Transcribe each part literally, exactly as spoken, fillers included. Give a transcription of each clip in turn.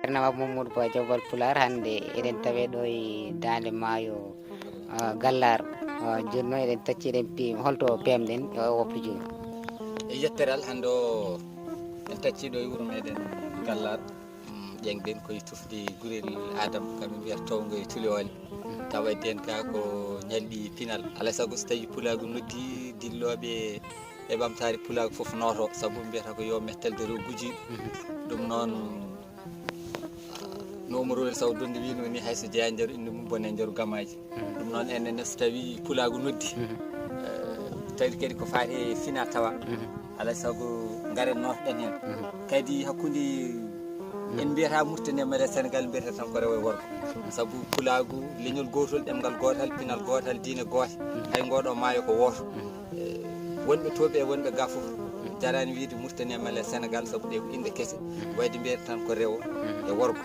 Ceerno Abou Mamadou Ba Jombal Pulaar, hannde eɗen tawe ɗo e daande maayo, ah, Gallaar. Ah, jooni noon eɗen tacci, eɗen pi-, holto peemɗen e o woppu jooni? E yettere Allah, hannde o en tacci ɗo e wuro meɗen Gallaar. Mm, ƴeŋɗen koye tufde gurel Adama, kamɓe mbiyata towngo e Tulewale. Tawa eden ka ko ñalɗi pinal. Alaa e sago so tawi pulaagu noddi dillooɓe e ɓamtaare pulaagu fof nooto, sabu mbiyata ko yo mettal de rew gujiiɗo. Ɗum noon, no Umaru en Sow Donde wino ni, hay so jeyaa nder inde mum bone nder gamaaji. Ɗum noon enen ne so tawi pulaagu noddi, eh, tawi kadi ko faati e fina tawa. Alaa e sago ngaren nootoɗen heen. Kadi hakkunde en mbiyata Mauritanie e Mali e Sénégal, mbiyata tan ko rewo e worgo. Sabu pulaagu leñol gootol, ɗemngal gootal, pinal gootal, diine goote. Hay ngooɗo maayo ko wooto. Eh, wonɓe tooɓe e wonɓe ga fof jaraani wiyde Mauritanie e Mali e Sénégal, sabu ɗe ko inɗe kese. Wayde mbiyata tan ko rewo e worgo.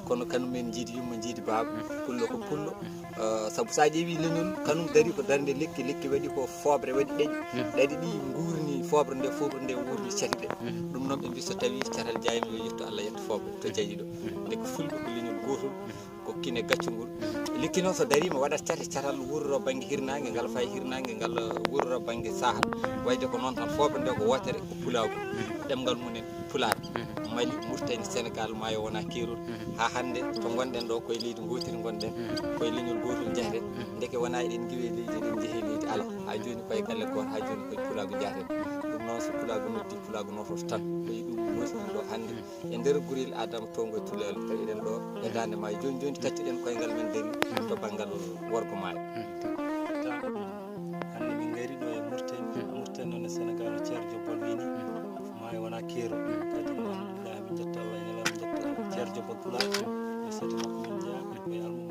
Kono kanum en njiidi yumma, njiidi baaba, pullo ko pullo. Eh, sabu so a ƴeewi leñol, kanum dari ko darnde lekki, lekki waɗi ko fooɓre, waɗi ɗaɗi. Ɗaɗi ɗi nguurni fooɓre nde, fooɓre nde wuurni cati ɗe. Ɗum noon ɓe mbi so tawi catal jayma yo yetto Allah, yetto fooɓre to jayi ɗo. Nde ko fulɓe ko leñol gootol, ko kine gaccungol. Lekki noon so dariima waɗat cate, catal wurro bannge hirnaange ngal, fay hirnaange ngal wurro bannge saaha. Wayde ko noon tan, fooɓre nde ko wootere, ko pulaagu. Ɗemngal mum en pulaar. Mali, Mauritanie, Sénégal, maayo wona keerol. Haa hannde to ngonɗen ɗo, koye leydi ngootiri ngonɗen, koye leñol gootol njaheten. Ndeke wona eɗen ngiwe leydi, eɗen njehe leydi, alaa. Haa jooni koye galle gooto, haa jooni koye pulaagu njaheten. Ɗum noon, so pulaagu noddi, pulaagu noototo tan. Koye ɗum woni ɗo hannde e nder gurel Adama towngo e Tulel, tawiɗen ɗo e daande maayo. Jooni jooni taccuɗen koyngal men dari to banngal worgo maayo. Hannde min ngari ɗo e Mauritanie. Mauritanie noon e Sénégal, Ceerno Jobbol wini. Maayo wona keerol. Kadi, alhamdulillah, min njetta Allah e Nelaaɗo, min njetta Ceerno Jobbol Pulaar. E sati makko men jeyaa, kadi koye almum.